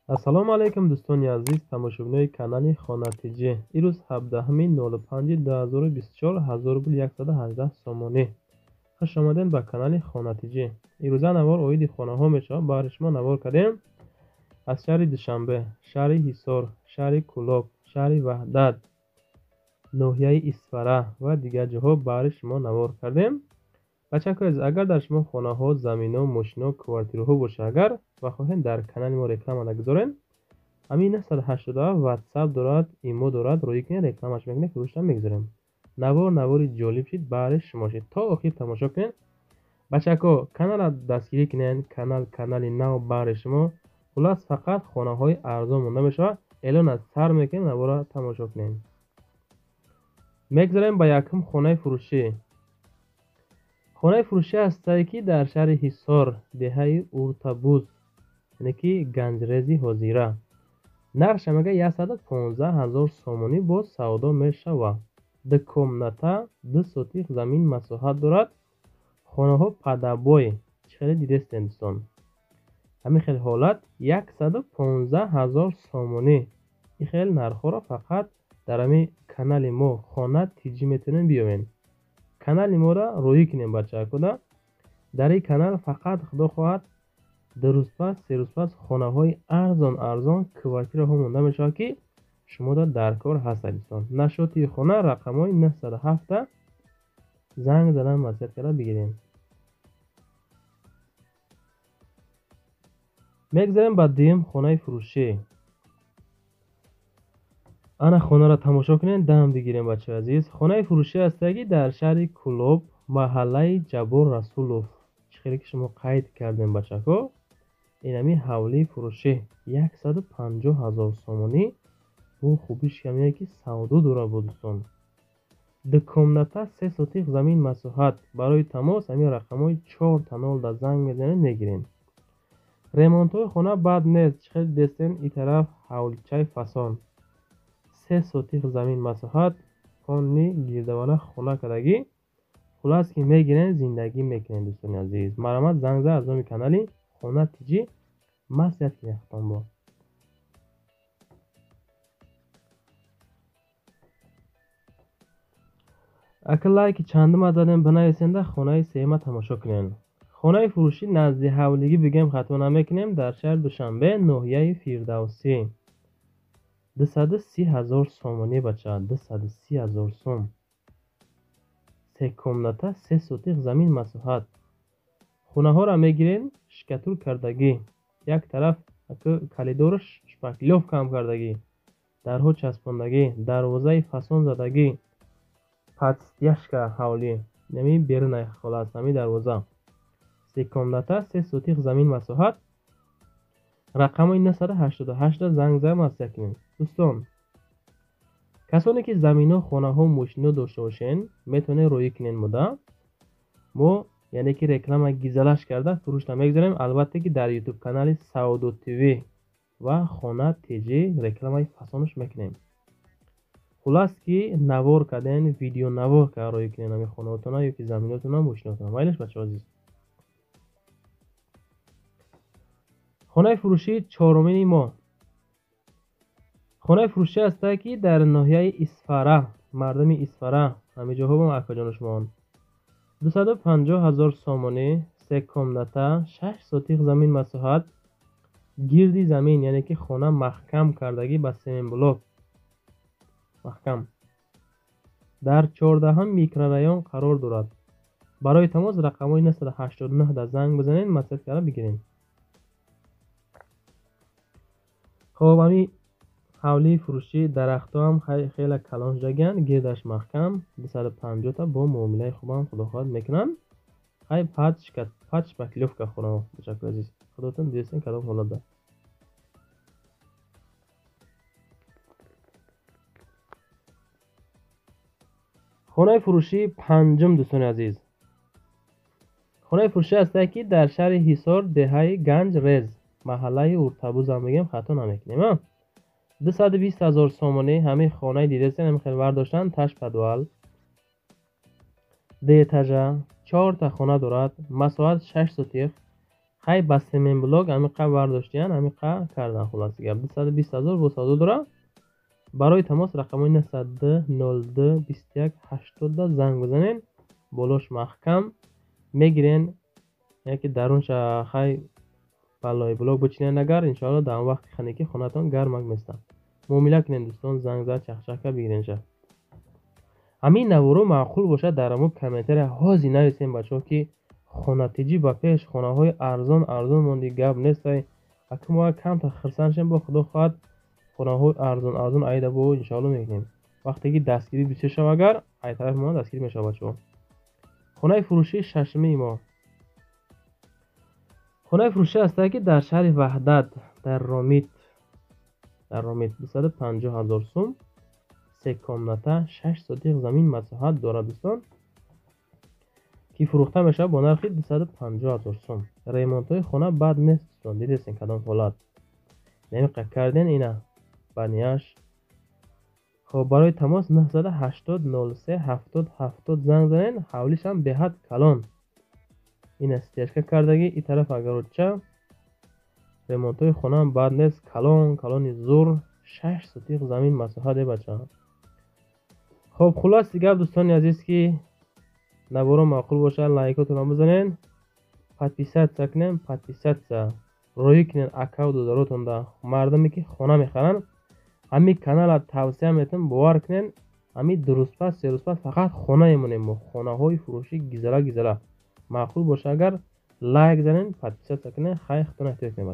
Ассалому алайкум дӯстони азиз, тамошобинои канали Хона ТЖ. Ирӯз 17.05.2024 1118 сомонӣ. Хуш омадед ба канали Хона ТЖ. Ирӯза навор оиди хонаҳо мешавад. Баҳри шумо навор кардем аз шаҳри Душанбе, шаҳри Ҳисор, шаҳри Кӯлоб, шаҳри Ваҳдат, ноҳияи Исфара ва дигар ҷоҳо баҳри шумо навор кардем. Бачаҳои азиз, агар дар шумо хонаҳо, заминҳо, мошинҳо, квартираҳо бошад, агар ва хоҳед дар канали мо реклама нагузоред, ҳамин 987 WhatsApp дорад, имо дорад, рӯй кунед, рекламаш мекунед, фурӯшам мегузорем. Навор навори ҷолиб шид, баҳри шумо шид. То охир тамошо кунед. Бачаҳо, каналро дастгирӣ кунед, канал канали нав баҳри шумо. Хулас фақат хонаҳои арзон монда мешавад. Эълон аз сар мекунем, наворро тамошо кунед. Мегузарем ба якум хонаи фурӯшӣ. Хонаи фурӯшӣ ҳастае ки дар шаҳри Ҳисор, деҳаи Уртабуз, яъне ки Ганҷрези ҳозира. Нархша мега 115 000 сомонӣ боз савдо мешавад. Ду комната, 2 сотих замин масоҳат дорад. Хонаҳо падабой, чӣ хеле дидестем дӯстон. Ҳамин хел ҳолат 115 000 сомонӣ. Ин хел нархҳоро фақат дар ҳамин канали мо Хона ТЖ метавонем биёбем. Канали моро рӯй кунем бачаҳо. Дар ин канал фақат худо хоҳад 2 рӯз пас, 3 рӯз пас хонаҳои арзон арзон квартираҳо монда мешавад ки шумо дар кор ҳастед дӯстон. Нашоти хона рақамҳои 907 занг задан маслиҳат карда бигирем. Мегузарем ба дуюм хонаи фурӯшӣ. Ана хонаро тамошо кунед, дам бигирем бачаҳои азиз. Хонаи фурӯшӣ ҳастае ки дар шаҳри Кӯлоб, маҳаллаи Ҷаббор Расулов. Чӣ хеле ки шумо қайд кардем бачаҳо, инами ҳавлии фурӯшӣ 150 000 сомонӣ. Бо хубиш камие ки савдо дорад бо дӯстон. Ду комната, 3 сотих замин масоҳат. Барои тамос ҳамин рақамҳои 4 0 да занг мезанед, мегирем. Ремонтҳои хона бад нест. Чӣ хеле дидестем, ин тараф ҳавличаи фасон. 3 сотих замин масоҳат, фонни гирдавана хона кардагӣ. Хулас ки мегирен, зиндагӣ мекунед дӯстони азиз. Марҳамат занг зад аз номи канали Хона ТЖ маслиҳат кунед худтон бо. Ака лайки чандума задем бинависенда хонаи сеюма тамошо кунед. Хонаи фурӯшӣ назди ҳавлигӣ бигем хато намекунем, дар шаҳри Душанбе, ноҳияи Фирдавсӣ. 230 000 сомонӣ бача, 230 000 сом. 3 комната, 3 сотих замин масоҳат. Хонаҳоро мегирем шикатур кардагӣ. Як тараф калидораш шпаклёвка ҳам кардагӣ, дарҳо часпондагӣ, дарвозаи фасон задагӣ, подстяжка ҳавлӣ, нами берунай холас ҳами дарвоза. 3 комната, 3 сотих замин масоҳат. Рақамҳои 988 занг зада маслиҳат кунед. Дӯстон, касоне ки заминҳо, хонаҳо, мошинҳо дошта бошен, метавонед рӯй кунед мода. Мо яъне ки реклама гизалаш карда фурӯшта мегузорем. Албатта ки дар YouTube канали Савдо ТВ ва Хона ТЖ рекламаи фасонаш мекунем. Хулас ки навор карден, видео навор карда рӯй кунед ҳамин хонаҳотона ё ки заминҳотона, мошинҳотона. Майлаш бачаҳо азиз. Хонаи фурӯшии чорумини мо. Хонаи фурӯшӣ ҳастае ки дар ноҳияи Исфара, мардуми Исфара, ҳамин ҷоҳо бо акаҷону шумоон. 250 000 сомонӣ, 3 комната, 6 сотих замин масоҳат, гирди замин, яъне ки хона маҳкам кардагӣ ба сементблок. Маҳкам. Дар 14 микрорайон қарор дорад. Барои тамос рақамҳои 989 да занг бизанед, маслиҳат карда бигиред. Хоб, ҳамин ҳавлии фурӯшӣ дарахтҳо ҳам хеле калон шудагианд, гирдаш маҳкам, 250 та бо муомилаи хубам худо хоҳад мекунанд. Хай пад шпаклёвка хонаҳо, бачаҳои азиз. Худотон дидестен кадом ҳолатда. Хонаи фурӯшии панҷум дӯстони азиз. Хонаи фурӯшӣ ҳастае ки дар шаҳри Ҳисор, деҳаи Ганҷрез, маҳаллаи Уртабуз ҳам мегӯем, хато намекунем. 220 000 сомонӣ ҳамин хонаи дидестен, ҳамин хел вардоштан, таш подвал, ду этажа, 4 та хона дорад, масоҳат 6 сотих, Хай, ба семенблок ҳамиқа бардоштиян, ҳамиқа кардан. Хулоси гап, 220 000 бо савдо дора. Барои тамос рақамҳои 902 02 21 80 занг бизанен. Болош маҳкам мегирен, яке дарунша хай балои блок бичинен. Агар иншоалло дар он вақти ханекӣ хонатон гармак места. Муомила кунен, дӯстон, занг зад, чахчахка бигиренша. Ҳамин наворо маъқул бошад, дар ҳамон комментария ҳозир нависем, бачаҳо, ки хонатиҷӣ ба пеш, хонаҳои арзон арзон монди, гап нестай. Ака, мо камтар хирсанд шем, бо худо хоҳад, хонаҳои арзон арзон айда бо иншоалло мекунем. Вақте ки дастгирӣ бисёр шава, агар ай тарафи мо дастгирӣ мешава, бачаҳо. Хонаи фурӯшии шашумии мо хонаи фурӯшӣ ҳастае, ки дар шаҳри Ваҳдат, дар Ромит, дар Ромит 250 000 сум, се комната, 6 сотих замин масоҳат дорад, дӯстон, ки фурӯхта мешавад бо нархи 250 000 сум. Ремонтҳои хона бад нест, дӯстон, дидестен кадом ҳолат намиқа карден, ина банияш. Хоб, барои тамос 980 03 70 70 занг занен. Ҳавлишам беҳад калон, ина стяжка кардагӣ, и тараф огородча. Ремонтҳои хонаам бад нест, калон калони зур, 6 сотих замин масоҳат е, бача. Хоб, хулоси гап, дӯстони азиз, ки наворо маъқул бошад, лайкотонро бизанен, подписаться кунем, подписаться роҳӣ кунен акаву додаротонда. Мардуме ки хона мехаранд, ҳамин канала тавсия метавон. Бовар кунен, ҳамин 2 рӯз пас, 3 рӯз пас фақат хона мемонем мо, хонаҳои фурӯшӣ гизала гизала. Маъқул боша агар, лайк занен, подписаться кунен. Хай, худтон эҳтиёт кунед.